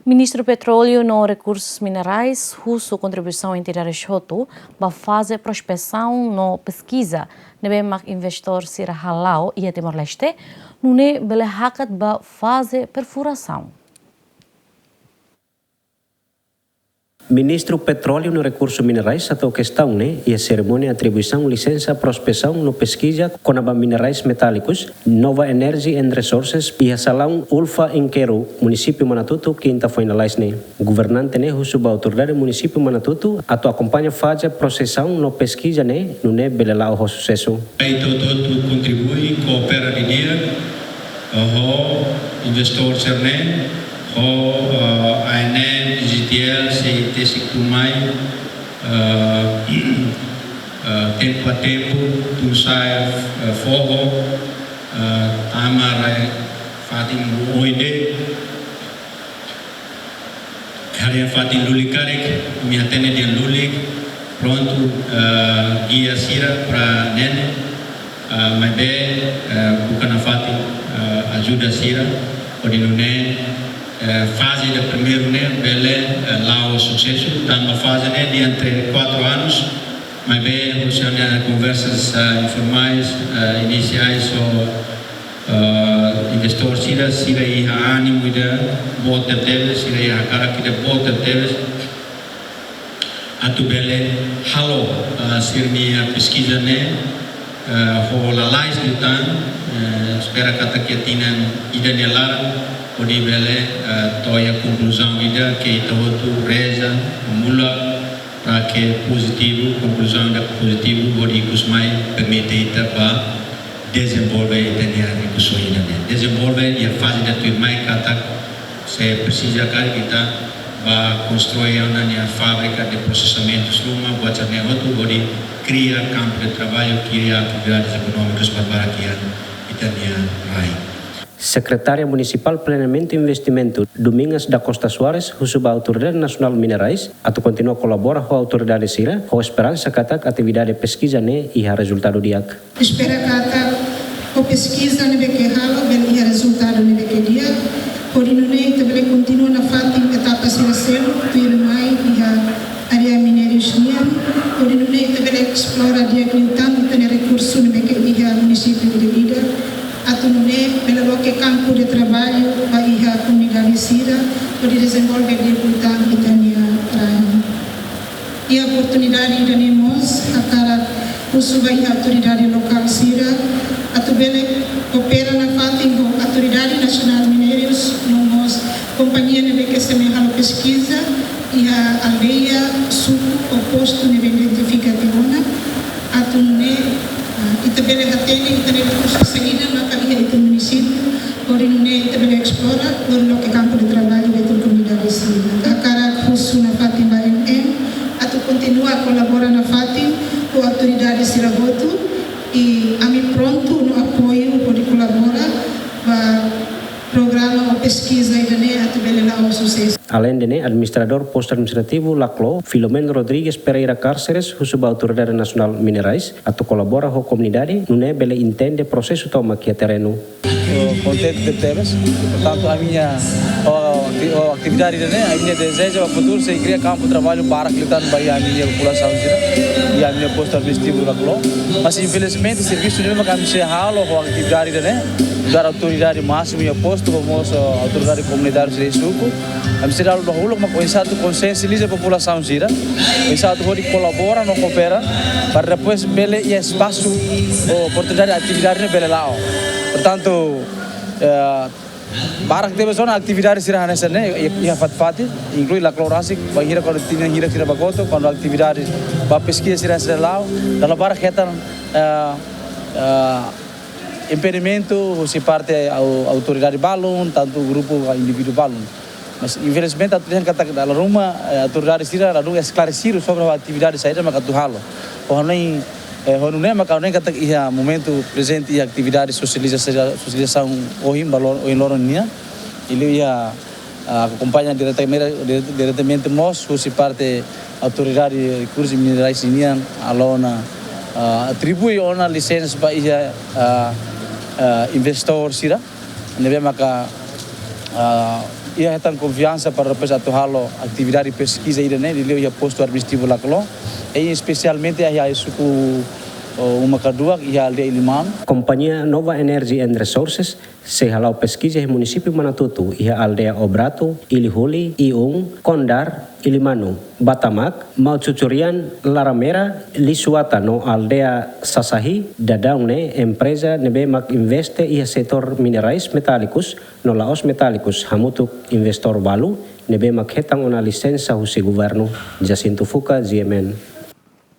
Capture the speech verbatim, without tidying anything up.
Ministru Petróleu no Rekursus Minerais husu kontribuisaun entidades hotu ba faze prospesaun no peskiza ne'ebé mak investór sira hala'o iha Timor-Leste, nune'e bele hakat ba faze perfurasaun. Ministru Petróleu no Rekursus Minerais hato'o kestaun ne'e iha serimónia atribuisaun lisensa prospesaun no peskiza kona-ba minerais metálikus Nova Energy and Resources iha salaun ULFA Inkeru, Munisípiu Manatutu, kinta foin lalais ne'e. Governante ne'e husu ba autoridade Munisípiu Manatutu atu akompaña faze prospesaun no peskiza ne'e, nune'e bele la'o ho susesu. Ita hotu kontribui, koopera didi'ak ho investór sira-ne'e, ho, eh, ANM, IGTL, CIT, Siktumai, eh, eh, tempu a tempu, tun sa'e, eh, foho, eh, tama rai fatin oin de'it, haree fatin lulik karik, imi hatene dehan lulik prontu, eh, gia sira para nene, eh, maibé, eh, buka nafatin, eh, ajuda sira, hodi nune'e, eh, faze ida primeiru ne'e bele, eh, la'o susesu, tanba faze ne'e durante quatro anos, maibé husi ha'u-nia konversas, eh, informais, eh, inisiais ho, eh, investór sira, sira iha ánimu ida boot tebes, sira iha hakarak ida boot tebes atu bele halo, eh, sira-nia peskiza ne'e, eh, ho lalais liután, eh, espera katak iha tinan ida nia laran, hodi bele, eh, to'o iha konkluzaun ida ke ita hotu reza, mula, para ke pozitivu, konkluzaun ida pozitivu, hodi ikus mai permite ita ba dezenvolve ita-nia rikusoin ida-ne'e. Dezenvolve iha faze ida tuirmai katak se presiza karik ita ba konstrui ona nia fábrika de prosesamentu ruma, buat sira-ne'e hotu hodi kria kampu de traballu, kria atividades ekonómikas para barak iha ita-nia rai. Sekretária Munisipál Planeamentu Investimentu, Domingas da Costa Soares, husu ba Autoridade Nasionál Minerais atu kontinua kolabora ho autoridade sira, ho esperansa katak atividade peskiza ne'e iha rezultadu di'ak. Espera katak ho peskiza ne'ebé ke halo bele iha rezultadu ne'ebé ke di'ak, hodi nune'e ita bele kontinua nafatin etapa sira seluk tuirmai iha área minérius nian, hodi nune'e ita bele esplora di'ak liután ita-nia rekursu ne'ebé ke iha munisípiu ida-idak, atu nune'e bele loke kampu de traballu ba iha komunidade sira, hodi dezenvolve di'ak liután ita-nia rai. Iha oportunidade ida-ne'e mós hakarak husu ba iha autoridade lokál sira atu bele koopera nafatin ho Autoridade Nasionál Minérius no mós kompañia ne'ebé ke sei mai halo peskiza iha aldeia, suku ou postu ne'ebé identifika tiha ona, atu nune'e, ah, ita bele hatene ita-nia rekursu saida maka iha ita-nia munisípiu, hodi nune'e ita bele esplora, hodi loke kampu de traballu ba ita-nia komunidade sira. Hakarak husu nafatin ba M M atu kontinua kolabora nafatin ho autoridade sira hotu, i ami prontu no apoiu hodi kolabora ba programa ou peskiza ida-ne'e atu bele la'o susesu. Aleinde ne'e, Administradór Postu Administrativu Laclo, Filomeno Rodrigues Pereira Cárceres, husu ba Autoridade Nasionál Minerais atu kolabora ho komunidade, nune'e bele entende prosesu tomak iha terrenu. Estou contente de teres. Portantu, ami-nia, o, o atividade ne'e, ami-nia dezeju ba futuru sei kria kampu traballu barak liután ba iha ami-nia populasaun sira, iha ami-nia postu administrativu Laclo. Mas infelizmente servisu ne'ebé ami sei halo ho atividade ne'e, dada autoridade másimu iha postu, ho mós, o, autoridade komunitária sira iha suku, ami sei halo dahuluk, mas oinsá atu konsiensializa populasaun sira, oinsá atu hodi kolabora no koopera, para depois bele iha espasu, o, oportunidade atividade ne'e bele la'o. Portantu, eh, barak tebes ona atividade sira hanesan ne'e, iha, iha fatin-fatin, inklui Laclo rasik, bainhira kuandu tinan hirak sira ba kotuk, kuandu atividade ba peskiza sira sei la'o, dala barak hetan, eh, eh, impedimentu husi parte au-, autoridade balun, tantu grupu ka indivíduu balun. Mas infelizmente atu dehan katak dala ruma, eh, autoridade sira ladún esklaresidu sobre atividade saida maka atu halo. Ho hanoin, eh, ho nune'e maka hanoin katak iha momentu prezente iha atividade sosializa-, sosializasaun ohin ba lo-, ohin loron nian. Liuliu iha, ah, akompaña diretamente, dire-, diretamente mós husi parte Autoridade Rekursus Minerais nian halo ona, ah, atribui ona lisensa ba iha, ah, ah, investór sira ne'ebé maka, ah, Iha hetan konfiansa para depois atu halo atividade peskiza ida-ne'e liuliu iha postu administrativu Laclo, e espesialmente iha suku, oh, Uma Kaduak, iha aldeia Ilimanu. Kompañia Nova Energy and Resources sei hala'o peskiza iha munisípiu Manatutu, iha aldeia Obrato, Ilihuli, Iun, Kondar, Ilimanu, Batamak, Maucucurian, Laramera, Lisuata no aldeia Sasahi. Daudaun ne'e empreza ne'ebé mak investe iha setór minerais metálikus no la'ós metálikus hamutuk investór balu ne'ebé mak hetan ona lisensa husi governu. Jacinto Fuca, G M N.